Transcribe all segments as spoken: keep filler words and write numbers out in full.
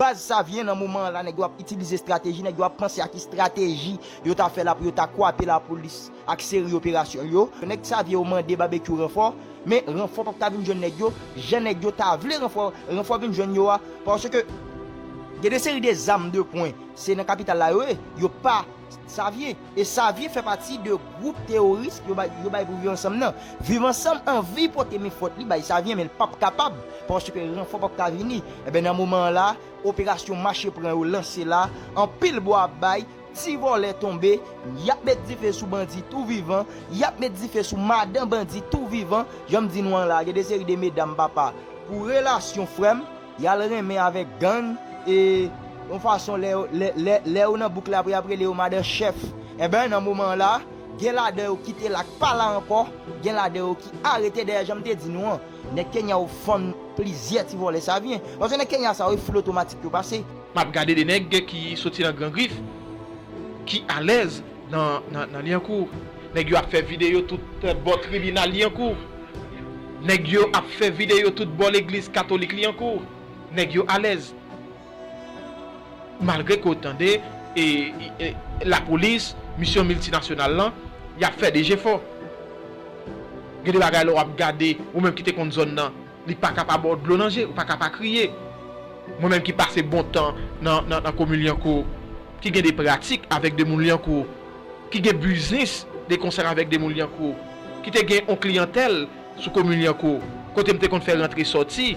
Baz Savyen nan moman an la, nèg yo ap itilize estrateji, nèg yo ap panse a ki estrateji yo ta fè la pou yo ta kwape lapolis ak seri operasyon yo. Nèg Savyen yo mande Babekyou ranfò, men ranfò p ap ka vin jwenn nèg yo, jan nèg yo ta vle ranfò, ranfò vin jwenn yo a, paske gen de seri de zam de pwen, se nan kapital la yo ye, yo pa Savyen. E Savyen fè pati de gwoup teworis yo bay, yo bay pou Viv Ansanm nan. Viv Ansanm anvi pote men fòt li bay Savyen, men l p ap kapab, paske ranfò p ap ka vini. Enben, nan moman an la, operasyon mache pran yo lanse la, anpil bwa ap bay, ti vòlè tonbe, y ap met dife sou bandi tou vivan, y ap met dife sou madan bandi tou vivan, jan m di nou an la, gen de seri de medam papa. Pou relasyon frè m, y al renmen avèk gang, e yon fason lè, lè, lè, lè yo nan bouk la pou y ap rele yo madan chèf. Enben, nan moman an la, gen ladan yo ki te la k pa la ankò, gen ladan yo ki arete dèyè, jan m te di nou an. Nèg Kenya yo fann plizyè ti vòlè Savyen. Paske nèg Kenya sa yo, e fil otomatik yo pase. M ap gade de nèg ki soti nan Gran Grif, ki alèz nan, nan, nan Lyankou. Nèg yo ap fè videyo tout bò tribinal Lyankou. Nèg yo ap fè videyo tout bò legliz katolik Lyankou. Nèg yo alèz. Malgre ke w tande, e, e, e, lapolis, misyon miltinasyonal lan, y ap fè de jefò. Gen de bagay lè w ap gade, ou menm ki te konn zòn nan, li pa ka pa ba w dlo nan je, ou pa ka pa kriye. Mwen menm ki pase bon tan nan, nan, nan komin Lyankou, ki gen de pratik avèk de moun Lyankou, ki gen biznis de konsèy avèk de moun Lyankou, ki te gen yon kliyantèl sou komin Lyankou, kote m te konn fè rantre sòti,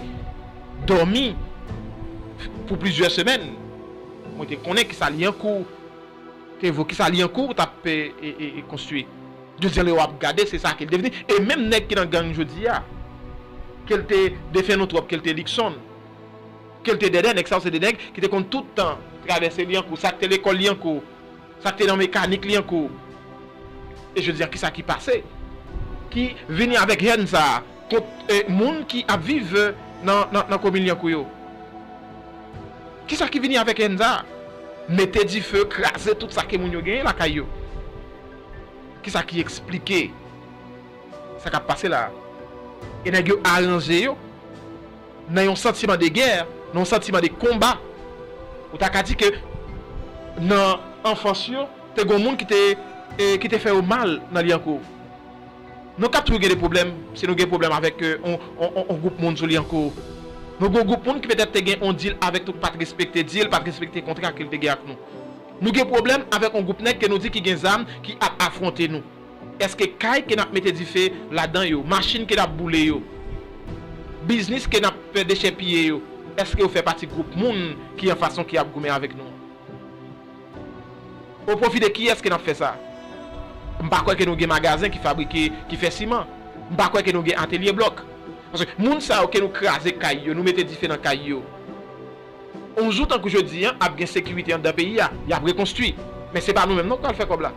dòmi pou plizyè semèn. Mwen te konnen kisa Lyankou te vo, kisa Lyankou t ap, e, e, e, e konstwi. Jodi a, lè w ap gade, se sa ke l devni. E menm nèg ki nan gang jodi a, ke l te defen nou twòp, ke l te Luckson, ke l te Dèdè, nèg sa yo se de nèg ki te konn tout tan travèse Lyankou, sa k te lekòl Lyankou, sa k te nan mekanik Lyankou. E jodi a, kisa ki pase? Ki vini avèk hèn sa a kont, e, moun ki ap viv, e, nan, nan, nan komin Lyankou yo? Kisa ki vini avèk hèn sa a? Mete dife, kraze tout sa ke moun yo genyen lakay yo. Kisa ki eksplike sa k ap pase la a? E nèg yo aranje yo nan yon santiman de gè, nan yon santiman de konba. Ou ta ka di ke nan anfans yo, te gen moun ki te, e, ki te fè yo mal nan Lyankou. Nou k ap toujou gen de pwoblèm, si nou gen pwoblèm avèk, e, on, on, on, on gwoup moun sou Lyankou. Nou gen on gwoup moun ki petèt te gen on dil avèk nou, ki pa t respekte dil, pa t respekte kontra ke l te gen ak nou. Nou gen pwoblèm avèk on gwoup nèg ke nou di ki gen zam, ki ap afwonte nou. Èske kay ke n ap mete dife ladan yo, machin ke n ap boule yo, biznis ke n ap dechèpiye yo, èske yo fè pati gwoup moun ki an fason ki ap goumen avèk nou? O pwofi de kiyès ke n ap fè sa? M pa kwè ke nou gen magazen ki fabrike, ki fè siman. M pa kwè ke nou gen atelye blòk. Paske moun sa yo ke nou kraze kay yo, nou mete dife nan kay yo, on jou tankou jodi a, ap gen sekirite anndan peyi a, y ap rekonstwi. Men se pa nou menm non k pral fè kòb la.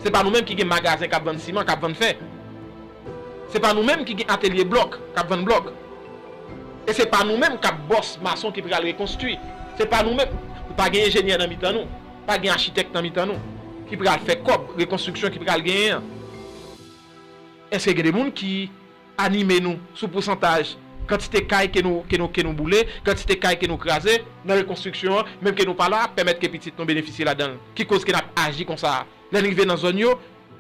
Se pa nou menm ki gen magazen k ap vann siman, k ap vann fè. Se pa nou menm ki gen atelye blòk, k ap vann blòk. E se pa nou menm k ap bòs mason ki pral rekonstwi. Se pa nou menm. Pa gen enjenyè nan mitan nou. Pa gen achitèk nan mitan nou ki pral fè kòb rekonstriksyon ki pral genyen an. Èske gen de moun ki anime nou sou pousantaj kantite kay ke nou, ke nou, ke nou boule, kantite kay ke nou kraze nan rekonstriksyon an, menm ke nou pa la, ap pèmèt ke pitit nou benefisye ladan l? Ki koz ke n ap aji konsa a? Lè n rive nan zòn yo,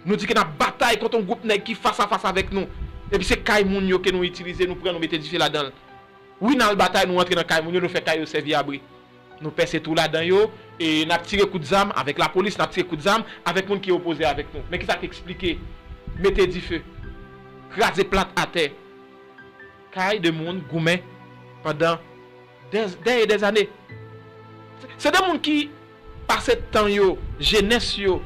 nou di ke n ap batay kont yon gwoup nèg ki fas a fas avèk nou. Epi se kay moun yo ke nou itilize, nou pran, nou mete dife ladan l. Wi, n al batay, nou antre nan kay moun yo, nou fè kay yo sèvi abri. Nou pèse twou ladan yo, e n ap tire kout zam avèk lapolis, n ap tire kout zam avèk moun ki opoze avèk nou. Men kisa k eksplike mete dife, kraze plat atè kay de moun goumen pandan dè, dè e dè zane? Se de moun ki pase tan yo, jenès yo,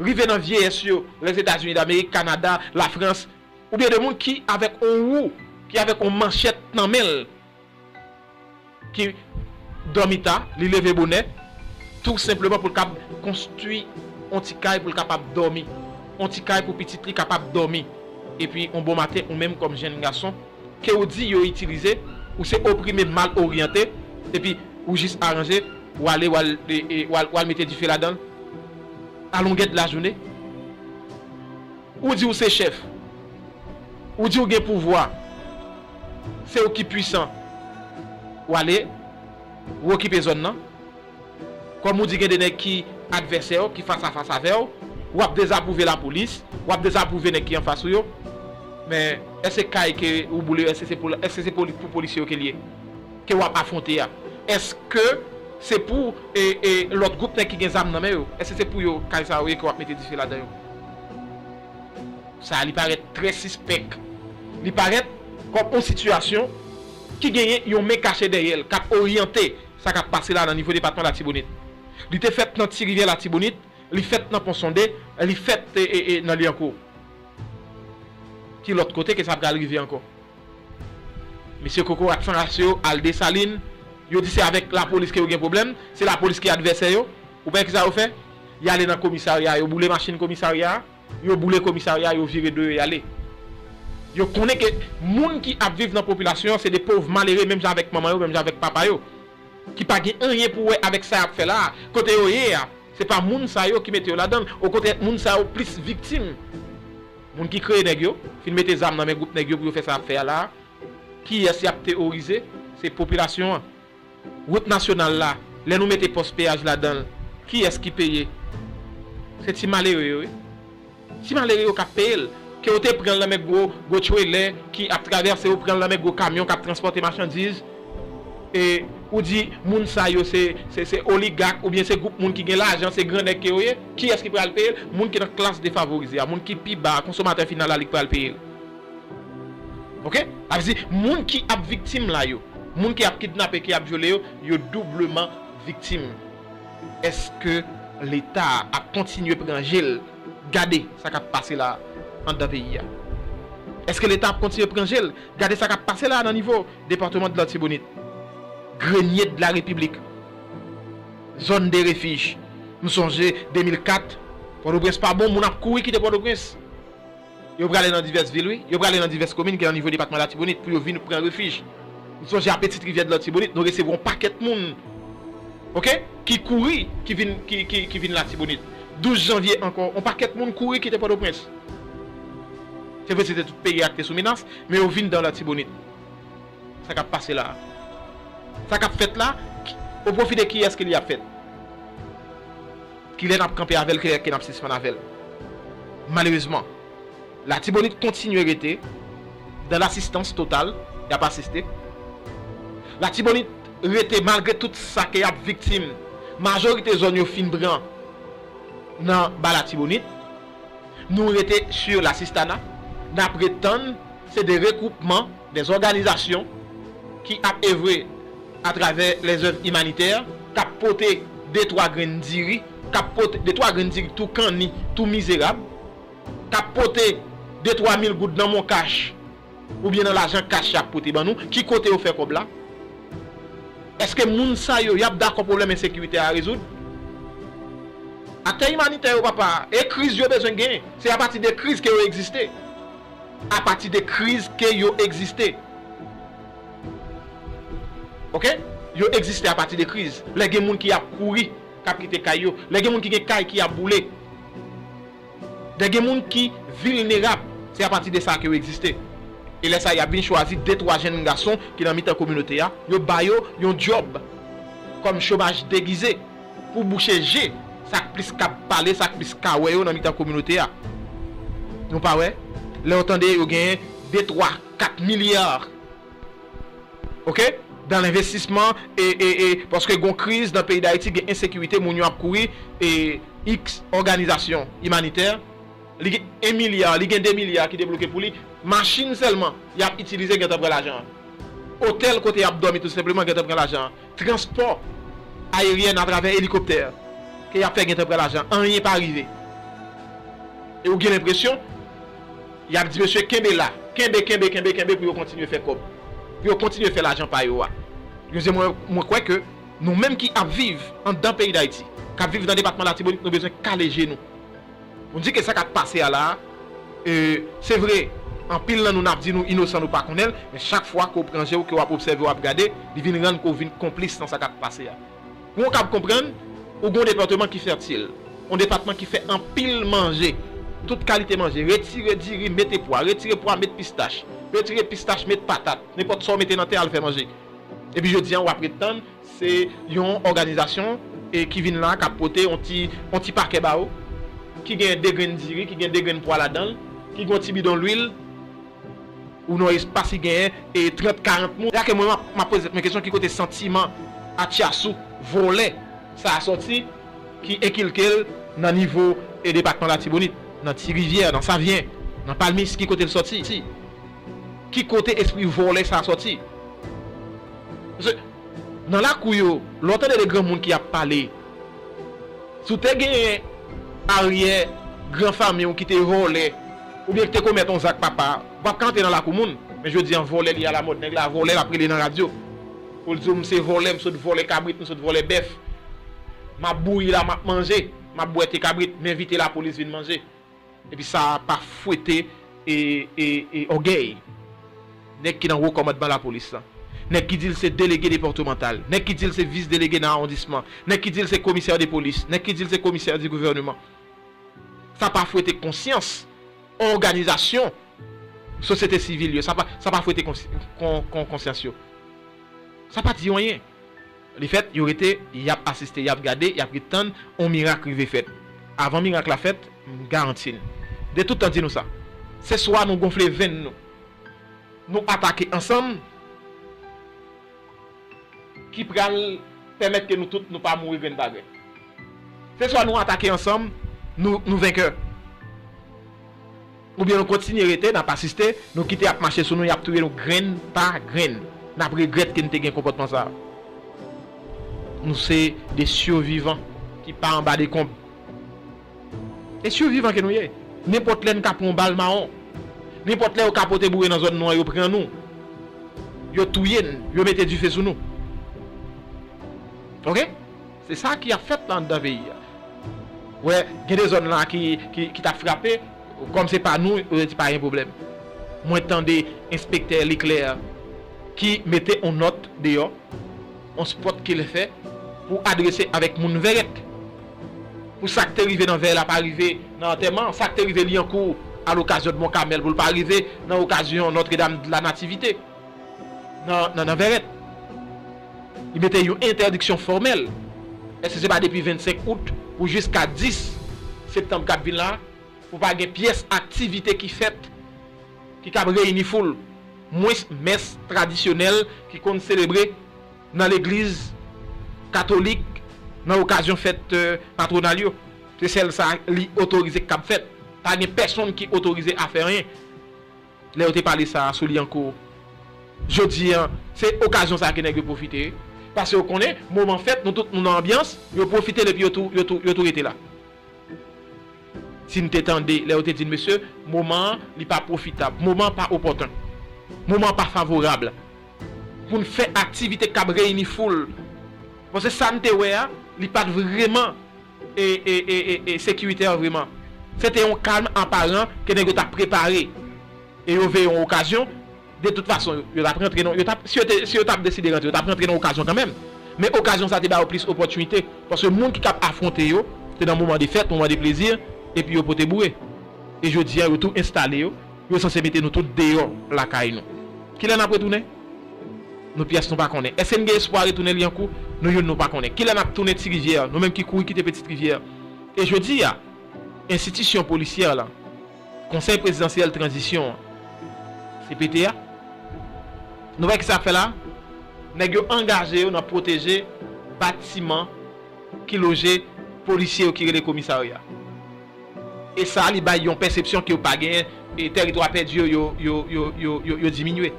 rive nan vyeyès yo, Lèzetazini Damerik, Kanada, Lafrans, oubyen de moun ki avèk on wou, ki avèk on manchèt nan men l, ki dòmi ta, li leve bonè, tou senpleman pou l kab konstwi on ti kay pou l kapab dòmi, on ti kay pou pitit li kapab dòmi. Epi, on bon maten, ou menm kòm jenn gason, ke ou di yo itilize, ou se oprime, mal oryante, epi ou jis aranje, ou ale, ou al, e, e, ou al, ou al mete dife ladan l, alongè de lajounen. Ou di ou se chèf. Ou di ou gen pouvwa. Se ou ki pwisan. Ou ale, Ou okipe zòn nan. Kòm ou di gen de nèg ki advèsè w, ki fas a fas avè w, w ap dezapwouve lapolis, w ap dezapwouve nèg ki anfas ou yo. Men èske kay ke ou boule yo, èske se pou, èske se pou, pou polisye yo ke l ye? Ke w ap afwonte a? Èske se pou e, e, lòt gwoup nèg ki gen zam nan men yo? Èske se pou yo kay sa yo ye ke w ap mete dife ladan yo? Sa a, li parèt trè sispèk. Li parèt kòm yon sitiyasyon ki genyen yon men kache dèyè l, k ap oryante sa k ap pase la nan nivo depatman Latibonit. Li te fèt nan Ti Rivyè Latibonit, li fèt nan Pon Sonde, li fèt e, e, e, nan Lyankou. Ki lòt kote ke sa pral rive ankò? Mesye kokorat san ras yo al Desalin, yo di se avèk lapolis ke yo gen pwoblèm, se lapolis ki advèsè yo. Ou pa wè kisa yo fè? Y ale nan komisarya, yo boule machin komisarya a, yo boule komisarya, yo vire do yo, y ale. Yo konnen ke moun ki ap viv nan popilasyon an se de pòv malere, menm jan avèk manman yo, menm jan avèk papa yo, ki pa gen anyen pou wè avèk sa y ap fè la a. Kote yo ye a, se pa moun sa yo ki mete yo ladan l. Okontrè, moun sa yo plis viktim. Moun ki kreye nèg yo, fin mete zam nan men gwoup nèg yo pou yo fè sa y ap fè a la a. Kiyès y ap teworize? Se popilasyon an. Wout nasyonal la, lè nou mete pòs peyaj ladan l, kiyès ki peye? Se ti malere yo, wi. Ti malere yo k ap peye l. Ke w te pran l nan men gwo, gwo trelè ki ap travèse, ou pran l nan men gwo kamyon k ap transpòte machandiz, e ou di moun sa yo se, se, se oligak oubyen se gwoup moun ki gen lajan, se gran nèg ke yo ye, kiyès ki pral peye l? Moun ki nan klas defavorize a, moun ki pi ba a, konsomatè final la, li k pral peye l. Oke? Sa vle di, moun ki ap viktim la yo, moun ki ap kidnape, ki ap vyole yo, yo doubleman viktim. Èske Leta ap kontinye pran je l gade sa k ap pase la anndan peyi a? Èske Leta ap kontinye pran je l gade sa k ap pase la nan nivo depatman de Latibonit? Grenier de la République, zone de refuge. M sonje de mil kat, Pòtoprens pa bon, moun ap kouri kite Pòtoprens. Yo prale nan divès vil, wi. Yo prale nan divès komin ki nan nivo depatman Latibonit pou yo vin pran refij. M sonje a Petite Rivière de l'Artibonite, nou resevwa yon pakèt moun, oke, ki kouri, ki vin, ki, ki, ki vin Latibonit. Douz janvye ankò, yon pakèt moun kouri kite Pòtoprens. Se vre, se te tout peyi a ki te sou menas, men yo vin dan Latibonit. Sa k ap pase la a? Sa k ap fèt la? Ki, o pwofi de kiyès ke li ap fèt? Kilè n ap kanpe avè l, kilè ke n ap sispann avè l? Malerezman, Latibonit kontinye rete dan lasistans total, y ap asiste. Latibonit rete malgre tout sa ke y ap viktim, majorite zòn yo fin pran nan ba Latibonit. Nou rete sur lasistana, n ap ret tann, se de regwoupman, de zòganizasyon ki ap evre atravè lèzèv imanitè, k ap pote de twa grenn diri, k ap pote de twa grenn diri tou kanni, tou mizerab, k ap pote de twa mil goud nan mon kach, oubyen nan lajan kach y ap pote ban nou. Ki kote yo fè kòb la? Èske moun sa yo, y ap dakò pwoblèm ensekirite a rezoud? Aktè imanitè yo, papa, e kriz yo bezwen gen. Se apati de kriz ke yo egziste. Apati de kriz ke yo egziste. Oke? Yo egziste apati de kriz. Lè gen moun ki ap kouri, k ap kite kay yo. Lè gen moun ki gen kay ki ap boule. Lè gen moun ki vilnerab, se apati de sa ke yo egziste. E lè sa, y ap vin chwazi de twa jenn gason ki nan mitan kominote a, yo ba yo yon djòb kòm chomaj degize pou bouche je sa k plis kab pale, sa k plis ka wè yo nan mitan kominote a. Nou pa wè? Lè w tande yo genyen de, twa, kat milya, oke, dan lenvestisman, e, e, e, paske gon kriz nan peyi Dayiti, gen ensekirite, moun yo ap kouri, e, iks òganizasyon imanitè, li gen en milya, li gen de milya ki debloke pou li, machin sèlman, y ap itilize, gentan pran lajan an. Otèl kote y ap dòmi, tou senpleman, gentan pran lajan an. Transpò ayeryèn atravè elikoptè ke y ap fè, gentan pran lajan an. Anyen pa rive. E ou gen lenpresyon, y ap di mesye kenbe la, kenbe, kenbe, kenbe, kenbe pou yo kontinye fè kòb, pou yo kontinye fè lajan pa yo a. Yo se mwen, mwen kwè ke nou menm ki ap viv anndan peyi Dayiti, k ap viv nan depatman Latibonit, nou bezwen kale je nou. Nou di ke sa k ap pase a la a, e, se vre, anpil nan nou n ap di nou inosan, nou pa konnen l, men chak fwa ke w pran je w, ke w ap obsève, w ap gade, li vin rann ke w vin konplis nan sa k ap pase a. Pou w kab konprann, ou gen yon depatman ki fètil, yon depatman ki fè anpil manje, tout kalite manje, retire diri, mete pwa, retire pwa, met pistach, retire pistach, met patat, nenpòt sa w mete nan tè a, l fè manje. Epi jodi a, w ap ret tann, Se yon òganizasyon e ki vin la, k ap pote yon ti, yon ti pakè ba ou, ki gen de grenn diri, ki gen de grenn pwa ladan l, ki gen yon ti bidon lwil, ou nan espas ki genyen e trant, karant moun. Sa ke mwen, m ap, m ap poze tèt mwen kesyon, ki kote santiman atchasou, vòlè, sa a sòti, ki enkilke l nan nivo e depatman Latibonit, nan Ti Rivyè, nan Savyen, nan Palmis, ki kote l sòti? Ki kote espri vòlè sa a sòti? Paske nan lakou yo, lè w tande de granmoun ki ap pale, si w te genyen aryè gran fanmi w ki te vòlè, oubyen ki te komèt yon zak papa, w p ap ka antre nan lakou moun. Men jodi a, vòlè li alamòd. Nèg la vòlè, l ap rele nan radyo. Pou l di w, "M se vòlè, m sot vòlè kabrit, m sot vòlè bèf. M ap bouyi la, m ap manje, m ap bwè te kabrit, m envite lapolis vin manje." Epi sa pa fwete e, e, e ògèy nèg ki nan wo kòmandman lapolis lan. Nèg ki di l se delege depatmantal. Nèg ki di l se vis delege nan awondisman. Nèg ki di l se komisè de polis. Nèg ki di l se komisè di gouvèneman. Sa pa fwete konsyans òganizasyon sosyete sivil yo. Sa pa, sa pa fwete kons-, kon, kon, konsyans yo. Sa pa di yo anyen. Li fèt, yo rete, y ap asiste, y ap gade, y ap ret tann yon mirak rive fèt. Avan mirak la fèt, m garanti n. De tout tan di nou sa. Se swa nou gonfle venn nou, nou atake ansanm, ki pral pèmèt ke nou tout nou pa mouri grenn pa grenn. Se swa nou atake ansanm, nou, nou venkè. Oubyen nou kontinye rete, n ap asiste, nou kite y ap mache sou nou, y ap touye nou grenn pa grenn. N ap regrèt ke n te gen konpòtman sa a. Nou se de sivivan ki pa anba dekonb. E sivivan ke nou ye. Nenpòt lè n ka pran yon bal mawon. Nenpòt lè yo ka pote boure nan zòn nou an, yo pran nou. Yo touye n, yo mete dife sou nou. Oke? Se sa ki ap fèt la anndan peyi a. Wè, gen de zòn la ki, ki, ki t ap frape, kòm se pa nou, yo di pa gen pwoblèm. Mwen tande enspektè Leclerc ki mete yon nòt deyò, yon spòt ke l fè pou adrese avèk moun Vèrèt. Pou sa k te rive nan Vèrèt la pa rive nan antèman, sa k te rive Lyankou alokazyon de Mont Carmel pou l pa rive nan okazyon Notre Dame de la Nativité nan, nan, nan Vèrèt. Li mete yon entèdiksyon fòmèl. Èske se pa depi vennsenk out pou jiska dis septanm k ap vin la, pou pa gen pyès aktivite ki fèt, ki kab reyini foul, mwens mès tradisyonèl ki konn selebre nan legliz katolik nan okazyon fèt, euh, patwonal yo. Se sèl sa li otorize k kab fèt. Pa gen pèsonn ki otorize a fè anyen. Lè yo te pale sa a sou Lyankou, jodi a, se okazyon sa a ke nèg yo pwofite. Paske yo konnen, moman fèt, nou tout nou nan anbyans, yo pwofite l epi yo tou, yo tou, yo tou rete la. Si n te tande, lè yo te di n, "Mesye, moman an, li pa pwofitab, moman an pa opòten, moman an pa favorab pou n fè aktivite k ap reyini foul." Paske sa n te wè a, li pa t vrèman e, e, e, e, e sekiritè vrèman. Se te yon kalm aparan ke nèg yo t ap prepare. E yo veye yon okazyon. De tout fason, yo t ap rantre nan, yo t ap, si yo te, si yo t ap deside rantre, yo t ap rantre nan okazyon kanmenm. Men okazyon sa te ba yo plis opòtinite. Paske moun ki t ap afwonte yo, se nan moman de fèt, moman de plezi, epi yo pote boure. E jodi a, yo tou enstale yo, yo sanse mete nou tout deyò lakay nou. Kilè n ap retounen? Nou pyès nou pa konnen. Èske n gen espwa retounen Lyankou? Nou youn nou pa konnen. Kilè n ap tounen Ti Rivyè, nou menm ki kouri kite Pitit Rivyè? E jodi a, enstitisyon polisyè la, Konsèy Prezidansyèl Tranzisyon an, C P T A, nou wè ki sa ap fè la? Nèg yo angaje yo nan pwoteje batiman ki loje polisye yo ki rele komisarya. E sa, li bay yon pèsepsyon ke yo pa genyen, e tèritwa pèdi yo, yo, yo, yo, yo, yo, yo diminye.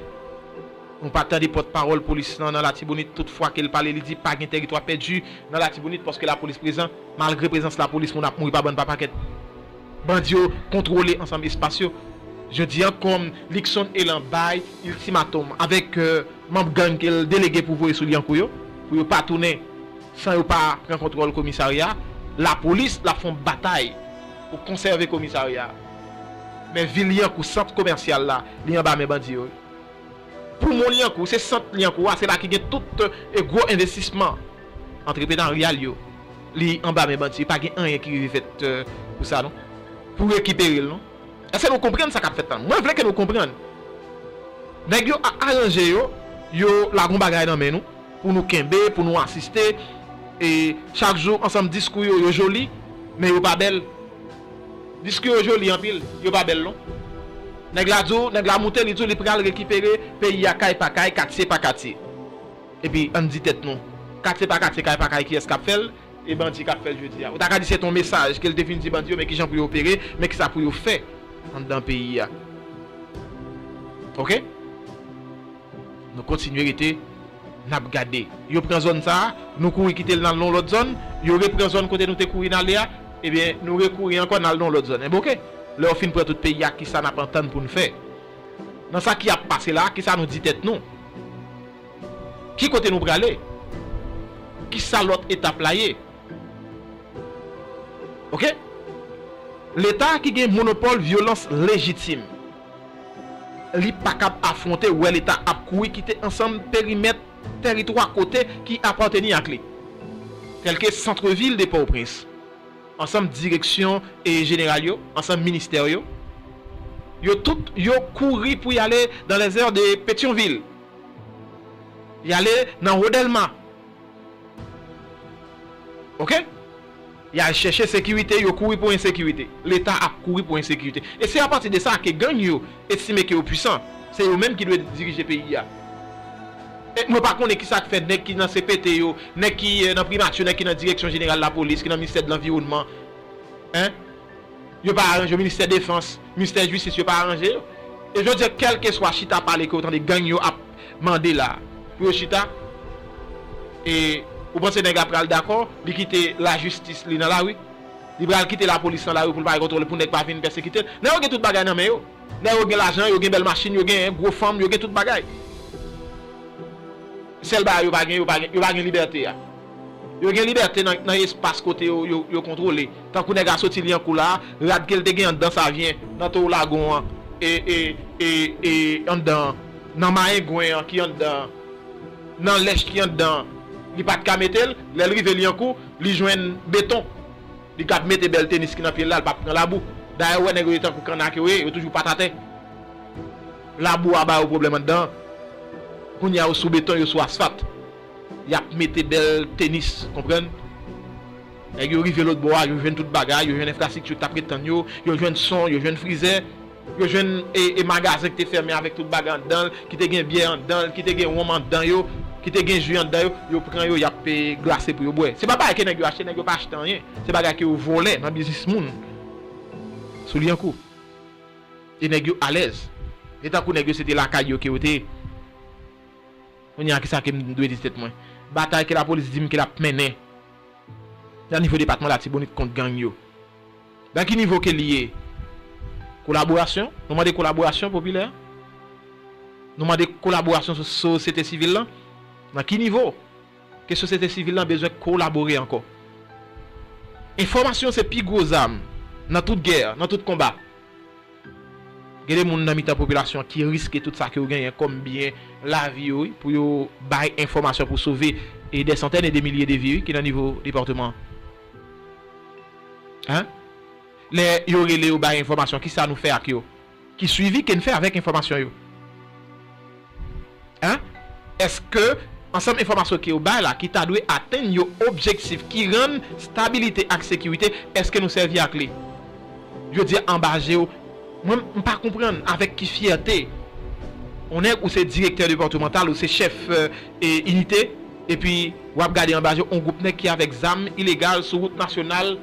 Nou pa tande pòtpawòl polis lan nan Latibonit, tout fwa ke l pale, li di pa gen tèritwa pèdi nan Latibonit paske lapolis prezan. Malgre prezans lapolis, moun ap mouri pa bann pa pakèt. Bandi yo kontwole ansanm espas yo. Jodi a, kòm Luckson Élan bay iltimatòm avèk, euh, manm gang ke l delege pou voye sou Lyankou yo, pou yo pa tounen san yo pa pran kontwòl komisarya, lapolis l ap fè yon batay pou konsève komisarya. Men vil Lyankou, sant komèsyal la, li anba men bandi yo. Poumon Lyankou, se sant Lyankou a, se la ki gen tout, e, gwo envestisman antreprenaryal yo. Li anba men bandi, pa gen anyen ki rive fèt, e, pou sa non. Pou rekipere l non. Èske nou konprann sa k ap fèt la? Mwen vle ke nou konprann. Nèg yo a-, aranje yo, yo lage yon bagay nan men nou. pou nou kenbe, pou nou asiste. E chak jou, ansanm diskou yo, yo joli, men yo pa bèl. Diskou yo joli anpil, yo pa bèl non. Nèg la di w, nèg la moute, li di w li pral rekipere peyi a kay pa kay, katye pa katye. Epi, ann di tèt nou, katye pa katye, kay pa kay, kiyès k ap fè l? E bandi k ap fè l jodi a. Ou ta ka di se t on mesaj ke l te vin di bandi yo, men kijan pou yo opere, men kisa pou yo fè anndan peyi a. Oke? Nou kontinye rete, n ap gade. Yo pran zòn sa a, nou kouri kite l n al nan yon lòt zòn, yo repran zòn kote nou te kouri n ale a, ebyen, nou rekouri ankò n al nan yon lòt zòn. Enben, oke. Lè yo fin pran tout peyi a, kisa n ap antann pou n fè? Nan sa ki ap pase la a, kisa nou di tèt nou? Ki kote nou prale? Kisa lòt etap la ye? Oke? Leta ki gen monopòl vyolans lejitim, li pa kab afwonte wè Leta ap kouri kite ansanm perimèt tèritwa kote ki apateni ak li, tèlke santrevil de Pòtoprens, ansanm direksyon e jeneral yo, ansanm ministè yo, yo tout yo kouri pou y ale dans les airs de Petyonvil. Y ale nan Rodèlma. Oke? Y al chèche sekirite, yo kouri pou ensekirite. Leta ap kouri pou ensekirite. E se apati de sa ke gang yo estime ke yo pwisan. Se yo menm ki dwe dirije peyi a. E mwen pa konnen kisa k fè nèg ki nan C P T yo, nèg ki eh, nan primati yo, nèg ki nan direksyon jeneral lapolis, ki nan ministè de lanviwònman, en, yo pa aranje yo, ministè defans, ministè jistis, yo pa aranje yo. E jodi a, kèlkeswa chita pale ke w tande gang yo ap mande la, pou yo chita, e ou panse nèg la pral dakò, li kite lajistis li nan lari? Li pral kite lapolis nan lari pou l pa gen kontwòl, pou nèg pa vin pèsekite l? Nèg yo gen tout bagay nan men yo. Nèg yo gen lajan, yo gen bèl machin, yo gen gwo fanm, yo gen tout bagay. Sèl bagay yo pa gen, yo pa gen, yo pa gen libète a. Yo gen libète nan, nan espas kote yo, yo, yo kontwole. Tankou nèg la soti Lyankou la, rad ke l te gen anndan Savyen, nan Towo Lagon an, e, e, e, e anndan, nan Mayengwen an ki anndan, nan Lèch ki anndan, li pa t ka mete l, lè l rive Lyankou, li jwenn beton. Li kab mete bèl tenis ki nan pye l la, l p ap pran labou. Dayè, ou wè nèg yo ye tankou kanna ke yo ye, yo toujou pat atè. Labou a ba yo pwoblèm anndan. Kounye a, yo sou beton, yo sou asfalt. Y ap mete bèl tenis, konprann? Nèg yo rive lòt bò a, yo jwenn tout bagay, yo jwenn enfrastrikti ki t ap ret tann yo, yo jwenn son, yo jwenn frizè. Yo jwenn e, e magazen ki te fèmen avèk tout bagay anndan l, ki te gen byè anndan l, ki te gen wonm anndan yo, ki te gen ji anndan yo, yo pran yo, y ap e, glase pou yo bwè. Se pa bagay ke nèg yo achte, nèg yo pa achte anyen. Se bagay ke yo vòlè nan biznis moun sou Lyankou. E nèg yo alèz. E tankou nèg yo se te lakay yo ke yo te ye. Kounye a, kisa ke m dwe di tèt mwen? Batay ke lapolis di m ke l ap mennen nan nivo depatman Latibonit kont gang yo. Nan ki nivo ke li ye? Kolaborasyon? Nou mande kolaborasyon popilè? Nou mande kolaborasyon so-, sosyete sivil lan? Nan ki nivo ke sosyete sivil lan bezwen kolabore ankò? Enfòmasyon se pi gwo zam nan tout gè, nan tout konba. Gen de moun nan mitan popilasyon ki riske tout sa ke yo genyen kòm byen, lavi yo, wi, pou yo bay enfòmasyon pou sove e dè santèn e de milye de vi, wi, ki nan nivo depatman an. Hein? Lè yo rele yo bay enfòmasyon, kisa nou fè ak yo? Ki swivi ke n fè avèk enfòmasyon yo? Hein? Èske ansanm enfòmasyon ke yo bay la, ki ta dwe atenn yon objektif ki rann stabilite ak sekirite, èske nou sèvi ak li? Jodi a, anba je w, mwen, m pa konprann avèk ki fyète yon nèg ou se direktè depatmantal, ou se chèf, euh, e, inite, epi w ap gade anba je w, yon gwoup nèg ki avèk zam ilegal sou wout nasyonal,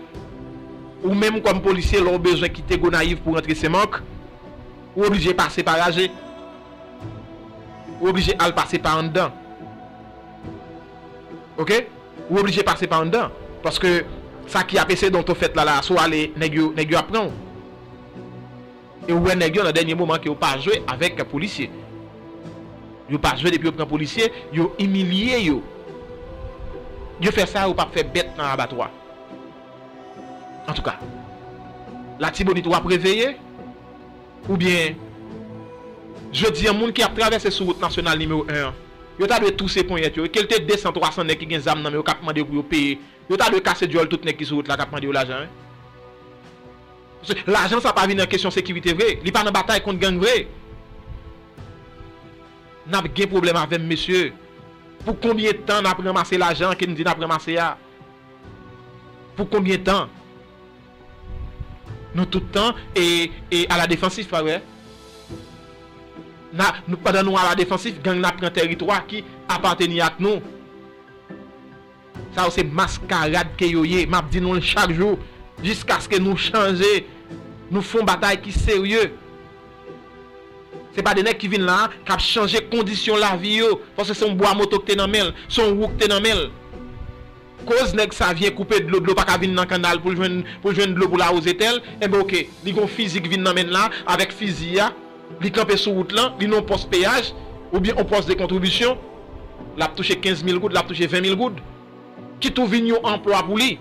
ou menm kòm polisye, lè w bezwen kite Gonayiv pou rantre Senmak, ou oblije pase pa raje. Ou oblije al pase pa anndan. Oke? Ou oblije pase pa anndan. Paske sa ki ap eseye donte w fèt la, la, si w ale, nèg yo, nèg yo ap pran w. E ou wè nèg yo nan dènye moman ke yo pa jwe avèk polisye. Yo pa jwe depi yo pran polisye, yo imilye yo. Yo fè sa yo p ap fè bèt nan abatwa. Antouka, Latibonit w ap reveye, oubyen jodi a moun ki ap travèse sou wout nasyonal nimewo en an, yo ta dwe touse ponyèt yo, ke l te de san, twa san nèg ki gen zam nan men yo k ap mande yo pou yo peye, yo ta dwe kase djòl tout nèg ki sou wout la k ap mande yo lajan, wi. Paske lajan sa pa vin nan kesyon sekirite vre, li pa nan batay kont gang vre. N ap gen pwoblèm avè m, mesye. Pou konbyen tan n ap ranmase lajan ke n di n ap ranmase a? Pou konbyen tan? Nou tout tan e, e aladefansif, pa vre? Na, nou, pandan nou aladefansif, gang nan ap pran tèritwa ki apateni ak nou. Sa yo se maskarad ke yo ye. M ap di nou l chak jou, jiskaske nou chanje, nou fè yon batay ki serye. Se pa de nèg ki vin la a, k ap chanje kondisyon lavi yo, paske se yon bwa moto k te nan men l, se yon wou k te nan men l. Koz nèg sa vye koupe dlo, dlo pa ka vin nan kannal pou l jwenn, pou l jwenn dlo pou l awoze tè l, enben oke, li gon fizi k vin nan men l la, avèk fizi a, li kanpe sou wout lan, li nan yon pòs peyaj, oubyen yon pòs de kontribisyon, l ap touche kenz mil goud, l ap touche ven mil goud, ki tou vin yon anplwa pou li.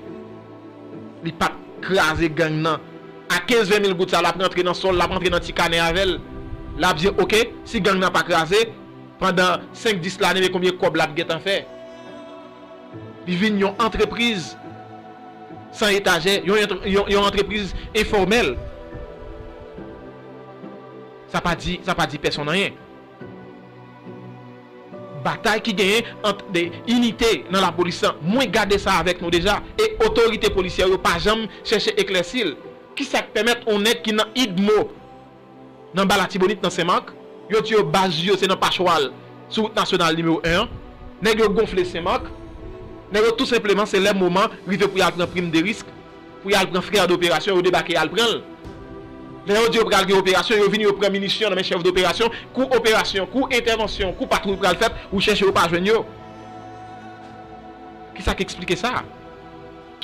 Li p ap kraze gang nan. A kenz ven mil goud sa, l ap rantre nan sòl, l ap rantre nan ti kanè avè l. L ap di, oke, si gang nan pa kraze, pandan senk dis lane, men konbyen kòb l ap gentan fè? Li vin yon antrepriz san etajè, yon, yon, yon antrepriz enfòmèl. Sa pa di, sa pa di pèsonn anyen. Batay ki genyen ant de inite nan lapolis lan, mwen gade sa avèk nou deja, e otorite polisyè yo pa janm chèche eklèsi l. Kisa k pèmèt yon nèg ki nan UDMO, nan Ba Latibonit, nan Senmak, yo di yo baz yo se nan Pachwal, sou wout nasyonal nimewo en an, nèg yo gonfle Senmak, nèg yo tou senpleman se lè moman rive pou y al pran prim de risk, pou y al pran frè doperasyon, yo debake y al pran l. Lè yo di yo pral gen operasyon, yo vini, yo pran minisyon nan men chèf doperasyon, kou operasyon, kou entèvansyon, kou patwouy pral fèt, ou chèche, ou pa jwenn yo. Kisa k eksplike sa?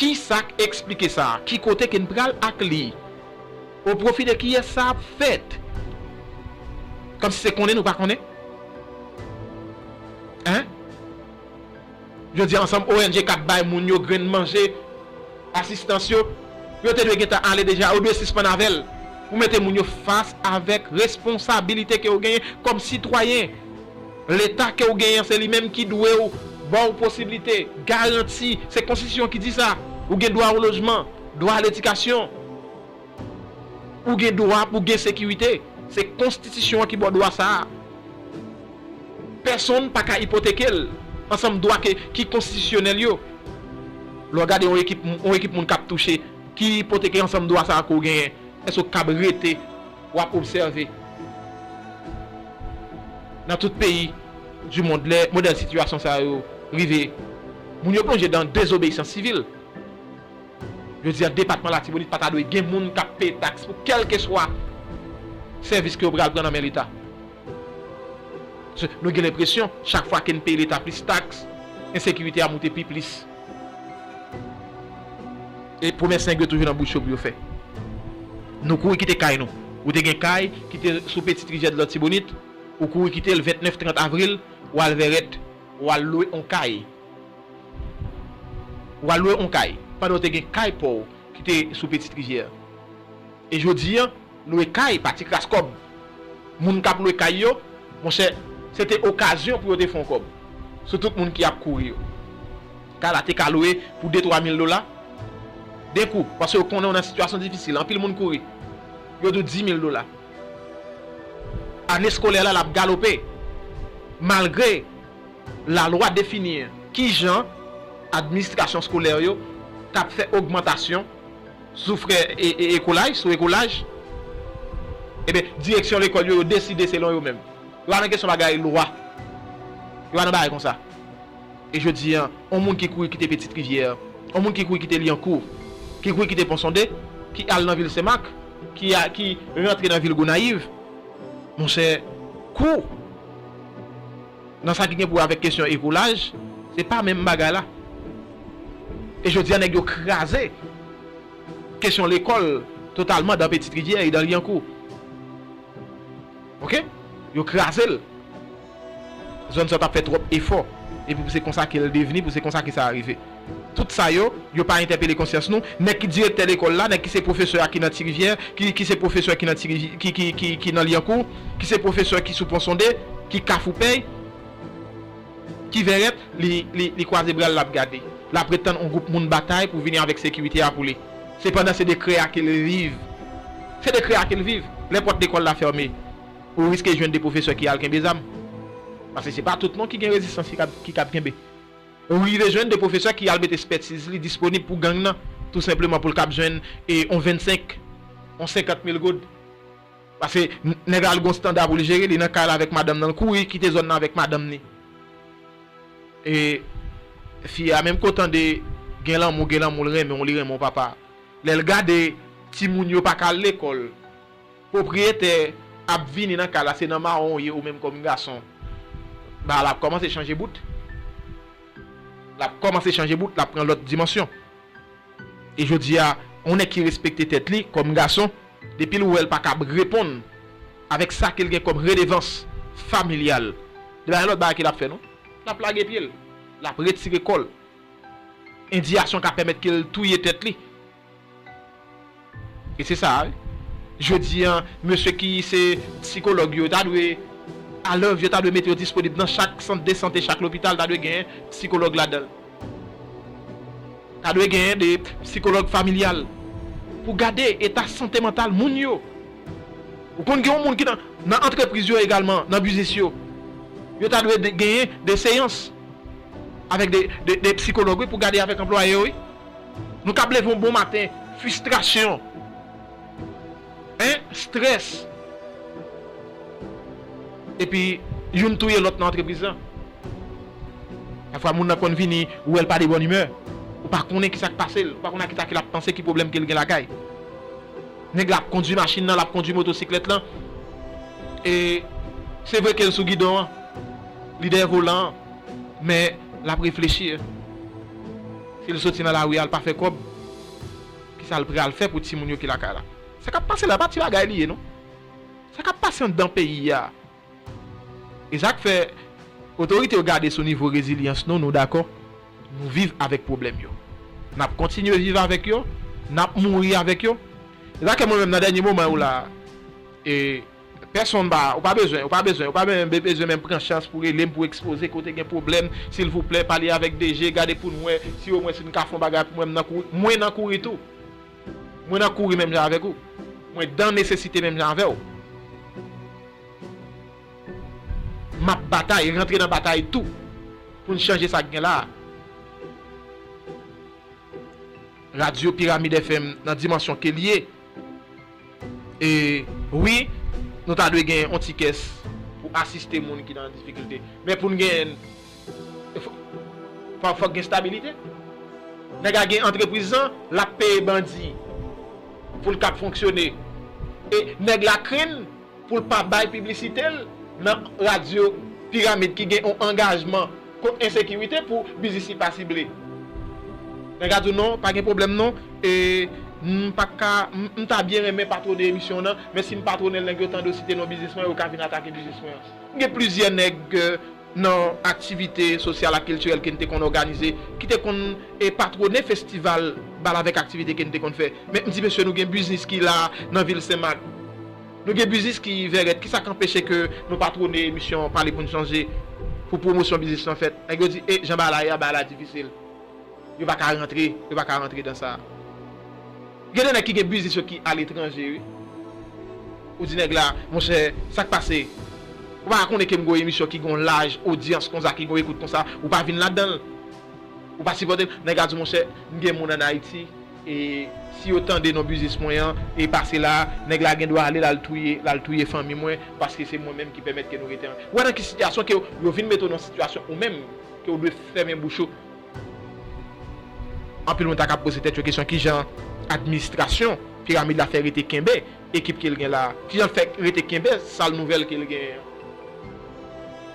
Kisa k eksplike sa? Ki kote ke n pral ak li? O pwofi de kiyès sa ap fèt? Kòmsi se konnen nou pa konnen? Hein? Jodi a, ansanm O N G k ap bay moun yo grenn manje, asistans yo, yo te dwe gentan ale deja, yo dwe sispann avè l. Ou mete moun yo fas avèk responsabilite ke w genyen kòm sitwayen. Leta ke w genyen an, se li menm ki dwe w ba w posiblite, garanti, se konstitisyon ki di sa. Ou gen dwa o lojman, dwa a ledikasyon. Ou gen dwa pou gen sekirite. Se konstitisyon an ki ba w dwa sa a. Pèsonn pa ka ipoteke l. Ansanm dwa ke, ki konstitisyonèl yo. Lè w gade yon ekip, yon ekip moun k ap touche, ki ipoteke ansanm dwa sa a ke w genyen. Èske w kab rete, w ap obsève? Nan tout peyi di mond, lè modèl sitiyasyon sa yo rive, moun yo plonje dan dezobeyisans sivil. Jodi a, depatman Latibonit pa ta dwe gen moun k ap peye taks pou kèlkeswa sèvis ke yo pral pran nan men Leta. Paske nou gen lenpresyon, chak fwa ke n peye Leta plis taks, ensekirite a moute pi plis. E pwomès nèg yo toujou nan bouch yo pou yo fè. Nou kouri kite kay nou. Ou te gen kay ki te sou Petite Rivière de Latibonite, ou kouri kite l vennèf, trant avril, ou al Vèrèt, ou al lwe yon kay. Ou al lwe yon kay, pandan w te gen kay pa w ki te sou Petite Rivière. E jodi a, lwe kay pa ti kras kòb. Moun k ap lwe kay yo, monchè, se te okazyon pou yo te fè yon kòb sou tout moun ki ap kouri yo. Kay la te ka lwe pou de twa mil dola, de kou, paske yo konnen w nan sitiyasyon difisil, anpil moun kouri. Yo di w di mil dola. Ane eskolè la, l ap galope. Malgre lalwa defini kijan administrasyon eskolè yo t ap fè ogmantasyon sou frè e, e, ekolaj, sou ekolaj, ebyen, direksyon lekòl yo, yo deside selon yo menm. Yo pa nan kesyon bagay lwa. Yo pa nan bagay konsa. E jodi a, yon moun ki kouri kite Petite Rivière, yon moun ki kouri kite Lyankou, ki kouri kite Pont Sondé, ki al nan vil Senmak, ki a, ki rantre nan vil Gonayiv, monchè, kou nan sa ki gen pou wè avèk kesyon ekolaj, se pa menm bagay la. E jodi a, nèg yo kraze kesyon lekòl totalman dan Petite Rivière e dan Lyankou. Oke? Yo kraze l. Zòn sa yo t ap fè twòp efò. Epi pou se konsa ke l devni, pou se konsa ke sa rive. Tout sa yo, yo pa entèpele konsyans nou. Nèg ki direktè lekòl la, nèg ki se pwofesè a ki nan Ti Rivyè, ki, ki se pwofesè ki nan Ti Rivi-, ki, ki, ki, ki nan Lyankou, ki se pwofesè ki sou Pon Sonde, ki Kafou Pèy, ki Vèrèt, li, li, li kwaze bra l, l ap gade. L ap ret tann yon gwoup moun batay pou vini avèk sekirite a pou li. Sepandan, se de krè a ke l viv. Se de krè a ke l viv. Lè pòt lekòl la fèmen, ou riske jwenn de pwofesè ki al kenbe zam. Paske se pa tout non ki gen rezistans ki kab, ki kab kenbe. Ou rive jwenn de pwofesè ki al met espètiz li disponib pou gang nan, tou senpleman pou l kab jwenn e on vennsenk, on senkant mil goud. Paske n-, nèg la al gon standa pou l jere, li nan kay la avèk madanm nan, l kouri kite zòn nan avèk madanm ni. E fi a menm kontan de gen lanmou, gen lanmou, l renmen w, li renmen w papa. Lè l gade timoun yo pa ka al lekòl, pwopriyetè ap vini nan kay la, se nan mawon w ye ou menm kòm gason. Ba l ap kòmanse chanje bout. L ap kòmanse chanje bout, l ap pran lòt dimansyon. E jodi a, yon nèg ki respekte tèt li kòm gason, depi l wè l pa kab reponn avèk sa ke l gen kòm redevans familyal, li pa gen lòt bagay ke l ap fè non. L ap lage pye l, l ap retire kò l. Endiyasyon ka pèmèt ke l touye tèt li. E se sa a wi. Jodi a, mesye ki se sikològ yo, yo ta dwe, alòv, yo ta dwe mete yo disponib nan chak sant de sante, chak lopital ta dwe genyen sikològ ladan l. Ta dwe genyen de sikològ familyal pou gade eta sante mantal moun yo. Ou konn gen yon moun ki nan, nan antrepriz yo egalman, nan biznis yo. Yo ta dwe de, genyen de seyans avèk de, de, de sikològ wi, pou gade avèk anplwaye yo wi. Nou kab leve yon bon maten, fristrasyon, en, strès. Epi youn touye lòt nan antrepriz lan. Pafwa moun nan konn vini, ou wè l pa de bòn imè. Ou pa konnen kisa k pase l, ou pa konnen kisa ke l ap panse, ki pwoblèm ke l gen lakay. Nèg la ap kondui machin nan, l ap kondui motosiklèt lan. E se vre ke l sou gidon an, li dèyè volan an, men l ap reflechi. Si l soti nan lari a, l pa fè kòb, kisa l pral fè pou timoun yo ki lakay la? Sa k ap pase la, pa ti bagay li ye non. Sa k ap pase anndan peyi a. E sa k fè otorite yo gade sou nivo rezilyans nou, nou dakò. Nou viv avèk pwoblèm yo. N ap kontinye viv avèk yo, n ap mouri avèk yo. E sa k fè mwen menm nan dènye moman yo la, e pèsonn pa, ou pa bezwen, ou pa bezwen, ou pa menm be-, bezwen menm pran chans pou rele m, pou ekspoze kote gen pwoblèm, silvouplè, pale avèk D G, gade pou n wè si omwen si n ka fè yon bagay pou mwen, m nan kouri, mwen nan kouri tou. Mwen nan kouri menm jan avèk ou. Mwen dan nesesite menm jan avè w. M ap batay, rantre nan batay tou, pou n chanje sa k gen la a. Radyo Piramid F M nan dimansyon ke l ye. E wi, nou ta dwe gen yon ti kès pou asiste moun ki nan difikilte. Men pou n gen, fò, fò, fòk gen stabilite. Nèg la gen antrepriz lan, l ap peye bandi pou l kab fonksyone. E nèg la krenn pou l pa bay piblisite l nan radyo Piramid ki gen yon angajman kont ensekirite pou biznis li pa sible. Nèg la di w non, pa gen pwoblèm non, e m pa ka, m, m ta byen renmen patwone emisyon w nan, men si m patwone l, nèg yo tande w site non biznis mwen, yo ka vin atake biznis mwen an. M gen plizyè nèg, e, nan aktivite sosyal ak kiltirèl ke n te konn òganize, ki te konn, e, patwone festival bal avèk aktivite ke n te konn fè. Men m di mesye, nou gen biznis ki la nan vil Senmak. Nou gen biznis ki vèrèt. Kisa k anpeche ke nou patwone emisyon Pale pou n chanje pou pwomosyon biznis lan fèt? Nèg yo di, e, jan bagay la ye a, bagay la difisil. Yo pa ka rantre, yo pa ka rantre dan sa. Gen de nèg ki gen biznis yo ki aletranje, wi. Ou di nèg la, monchè, sa k pase? Ou pa konnen ke m gon emisyon ki gon laj odyans konsa, ki gon ekout konsa, ou pa vin ladan l. Ou pa sipòte m. Nèg la di, monchè, m gen moun ann Ayiti, e si yo tande non biznis mwen an, e pase la, nèg la gen dwa ale, l al touye, l al touye fanmi mwen, paske se mwen menm ki pèmèt ke nou rete an. Ou wè nan ki sitiyasyon ke yo, yo vin mete w nan sitiyasyon ou menm, ke w dwe fèmen bouch ou. Anpil moun ta ka poze tèt yo kesyon, kijan administrasyon Piramid la fè rete kenbe ekip ke l gen la a? Kijan l fè rete kenbe sal nouvèl ke l genyen an?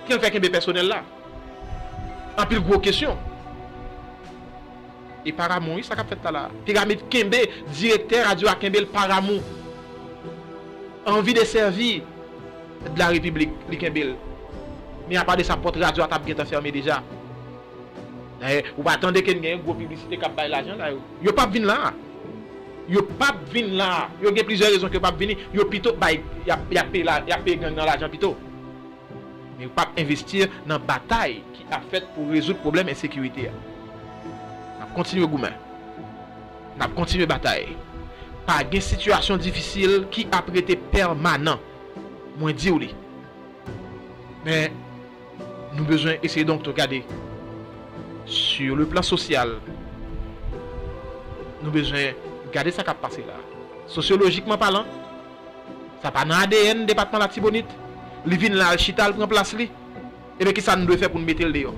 Kijan l fè kenbe pèsonèl la? Anpil gwo kesyon. E Paramou, wi, sa k ap fèt la la. Piramid kenbe, direktè radyo a kenbe l Paramou. Anvi de sèvi de la Repiblik, li kenbe l. Men apa de sa, pòt radyo a t ap gentan fèmen deja. Dayè, ou pa tande ke n gen gwo piblisite k ap bay lajan la yo. Yo p ap vin la a. Yo p ap vin la a. Yo gen plizyè rezon ke yo p ap vini. Yo pito bay, y ap, y ap peye la, y ap peye gang nan lajan pito. Men yo p ap envesti nan batay ki ap fèt pou rezoud pwoblèm ensekirite a. N ap kontinye goumen. N ap kontinye batay. Pa gen sitiyasyon difisil ki ap rete pèmanan. Mwen di w li. Men, Nou bezwen eseye donk tou gade sur le plan social. Nou bezwen gade sa k ap pase la. Sosyolojikman palan, sa pa nan A D N depatman Latibonit. Li vin la, al chita, al pran plas li. Ebyen, kisa nou dwe fè pou n mete l deyò?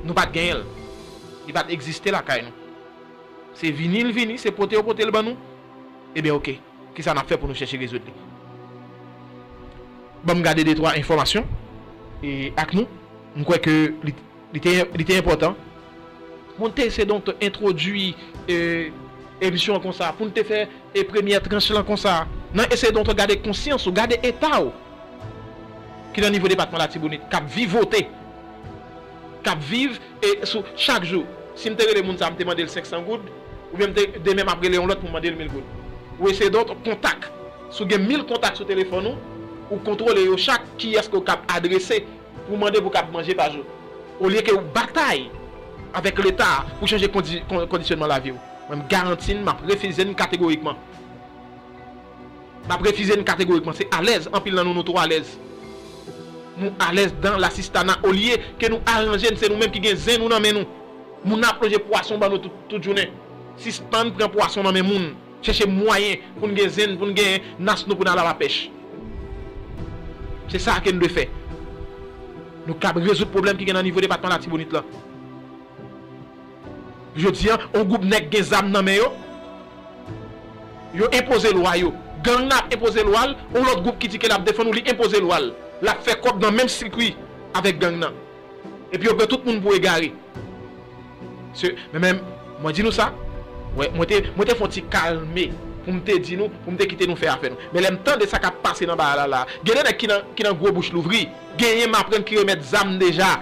Nou pa t genyen l. Li pa t egziste lakay nou. Se vini l vini, se pote yo pote l ban nou. Ebyen, oke. Kisa n ap fè pou nou chèche rezoud li? Ban m gade de twa enfòmasyon e ak nou. M kwè ke li, li te, li te enpòtan. Moun te eseye donk entwodui e, emisyon an konsa, pou n te fè e premyè tranch lan konsa. Nan eseye donk gade konsyans ou, gade eta w ki nan nivo depatman Latibonit, k ap vivote, k ap viv e sou chak jou. Si m te rele moun sa, m te mande l senk san goud, oubyen m te, demen m ap rele yon lòt pou m mande l mil goud. Ou eseye donk kontak. Si w gen mil kontak sou telefòn ou, ou kontwole yo chak, kiyès ke w k ap adrese pou mande pou kab manje pa jou. Olye ke w batay avèk Leta pou chanje kondi, kon, kondisyonman lavi w. Mwen, m garanti n, m ap refize n kategorikman. M ap refize n kategorikman. Se alèz, anpil nan nou, nou twò alèz. Nou alèz dan lasistana, olye ke nou aranje n, se nou menm ki gen zen nou nan men nou. Moun nan ap lonje pwason ban nou tout, tout jounen. Sispann pran pwason nan men moun. Chèche mwayen pou n gen zen, pou n gen nas nou, pou n al a lapèch. Se sa ke n dwe fè. Nou kab rezoud pwoblèm ki gen nan nivo depatman Latibonit lan. Jodi a, yon gwoup nèg gen zam nan men yo. Yo enpoze lwa yo. Gang nan ap enpoze lwa l, yon lòt gwoup ki di ke l ap defann ou, li enpoze lwa l. L ap fè kòb nan menm sikwi avèk gang nan. Epi yo pran tout moun pou egare. Se, men, men, mwen di nou sa, wè, mwen te, mwen te fè yon ti kalme pou m te di nou, pou m te kite nou fè afè nou. Men lè m tande sa k ap pase nan bagay la la, gen de nèg ki nan, ki nan gwo bouch louvri, genyen m aprann ki remèt zam deja.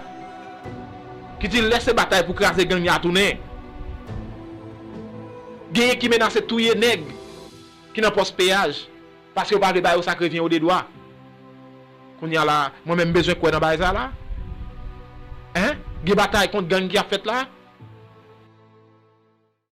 Ki di l lè se batay pou kraze gang y a tounen. Genyen ki menase touye nèg ki nan pòs peyaj, paske yo pa vle ba yo sa k revyen yo de dwa. Kounye a la, mwen menm m bezwen kwè nan bagay sa la. Hein? Gen batay kont gang ki ap fèt la?